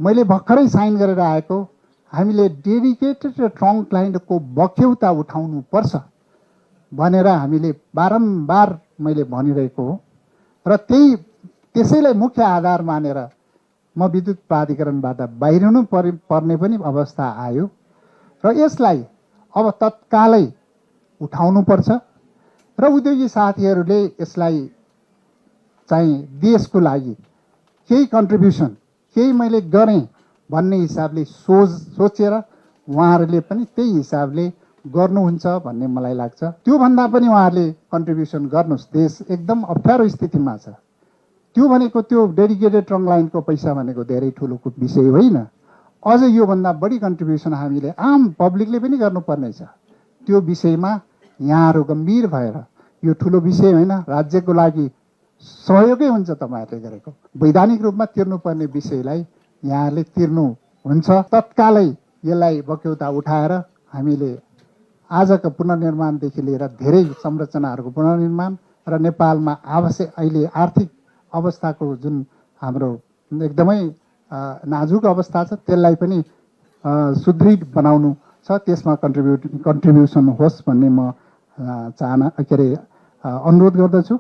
मैले भर्खरै साइन गरेर आएको हामीले डेडिकेटेड र ट्रङ्क क्लाइन्टको बक्यौता उठाउनुपर्छ भनेर हामीले बारम्बार मैले भनिरहेको हो र त्यसैलाई मुख्य आधार मानेर म विद्युत प्राधिकरणबाट बाहिरिनु पर्ने पनि अवस्था आयो र यसलाई अब तत्कालै उठाउनुपर्छ र उद्योगी साथीहरूले यसलाई चाहिँ देशको लागि केही कन्ट्रिब्युसन केही मैले गरेँ भन्ने हिसाबले सोचेर उहाँहरूले पनि त्यही हिसाबले गर्नुहुन्छ भन्ने मलाई लाग्छ। त्योभन्दा पनि उहाँहरूले कन्ट्रिब्युसन गर्नुहोस्। देश एकदम अप्ठ्यारो स्थितिमा छ। त्यो भनेको त्यो डेडिकेटेड ट्रङ्क लाइनको पैसा भनेको धेरै ठुलो विषय होइन। अझ योभन्दा बढी कन्ट्रिब्युसन हामीले आम पब्लिकले पनि गर्नुपर्ने छ। त्यो विषयमा यहाँहरू गम्भीर भएर यो ठुलो विषय होइन, राज्यको लागि सहयोगै हुन्छ तपाईँहरूले गरेको। वैधानिक रूपमा तिर्नुपर्ने विषयलाई यहाँहरूले तिर्नुहुन्छ। तत्कालै यसलाई बक्यौता उठाएर हामीले आजको पुनर्निर्माणदेखि लिएर धेरै संरचनाहरूको पुनर्निर्माण र नेपालमा आवश्यक अहिले आर्थिक अवस्थाको जुन हाम्रो एकदमै नाजुक अवस्था छ त्यसलाई पनि सुदृढ बनाउनु छ। त्यसमा कन्ट्रिब्युसन होस् भन्ने म अनुरोध गर्दछु।